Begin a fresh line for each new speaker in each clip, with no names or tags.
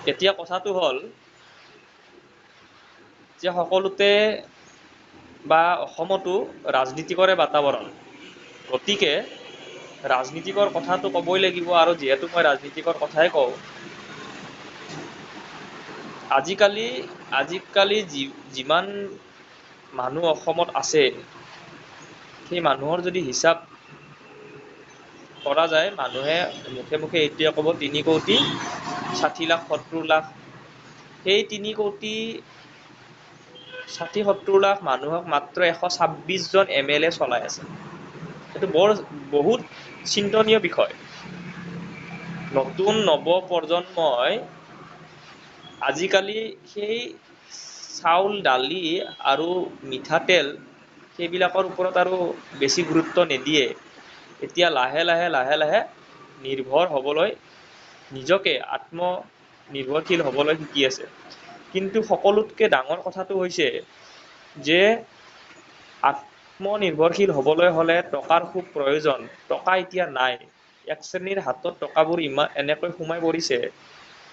এতিয়া কথাটো হ'ল যে সকলোতে বা অসমতো ৰাজনীতিকৰে বাতাবৰণ, গতিকে ৰাজনীতিকৰ কথাটো ক'বই লাগিব। আৰু যিহেতু মই ৰাজনীতিকৰ কথাই কওঁ, আজিকালি আজিকালি যিমান মানুহ অসমত আছে, সেই মানুহৰ যদি হিচাপ কৰা যায়, মানুহে মুখে মুখে এইটোৱে ক'ব 3 কোটি 60 লাখ 70 লাখ। সেই 3 কোটি 60 70 লাখ মানুহক মাত্ৰ 126 জন এম এল এ চলাই আছে। এইটো বৰ বহুত চিন্তনীয় বিষয়। নতুন নৱ প্ৰজন্মই আজিকালি সেই চাউল, দালি আৰু মিঠাতেল সেইবিলাকৰ ওপৰত আৰু বেছি গুৰুত্ব নিদিয়ে। এতিয়া লাহে লাহে লাহে লাহে নিৰ্ভৰ হ'বলৈ, নিজকে আত্মনিৰ্ভৰশীল হ'বলৈ শিকি আছে। কিন্তু সকলোতকে ডাঙৰ কথাটো হৈছে যে আত্মনিৰ্ভৰশীল হ'বলৈ হ'লে টকাৰ খুব প্ৰয়োজন। টকা এতিয়া নাই। এক শ্ৰেণীৰ হাতত টকাবোৰ ইমান এনেকৈ সোমাই পৰিছে,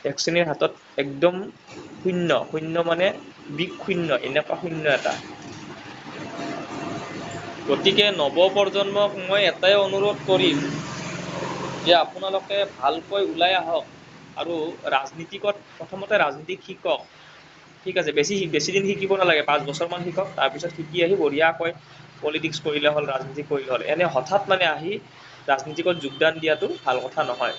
এক শ্ৰেণীৰ হাতত একদম শূন্য শূন্য, মানে বিগ শূন্য, এনেকুৱা শূন্য এটা। গতিকে নৱপ্ৰজন্মক মই এটাই অনুৰোধ কৰিম যে আপোনালোকে ভালকৈ ওলাই আহক আৰু ৰাজনীতিকত প্ৰথমতে ৰাজনীতিক শিকক। ঠিক আছে, বেছি বেছি দিন শিকিব নালাগে, 5 বছৰমান শিকক। তাৰপিছত শিকি আহি বঢ়িয়াকৈ পলিটিক্স কৰিলে হ'ল, ৰাজনীতি কৰিলে হ'ল। এনে হঠাৎ মানে আহি ৰাজনীতিকত যোগদান দিয়াটো ভাল কথা নহয়।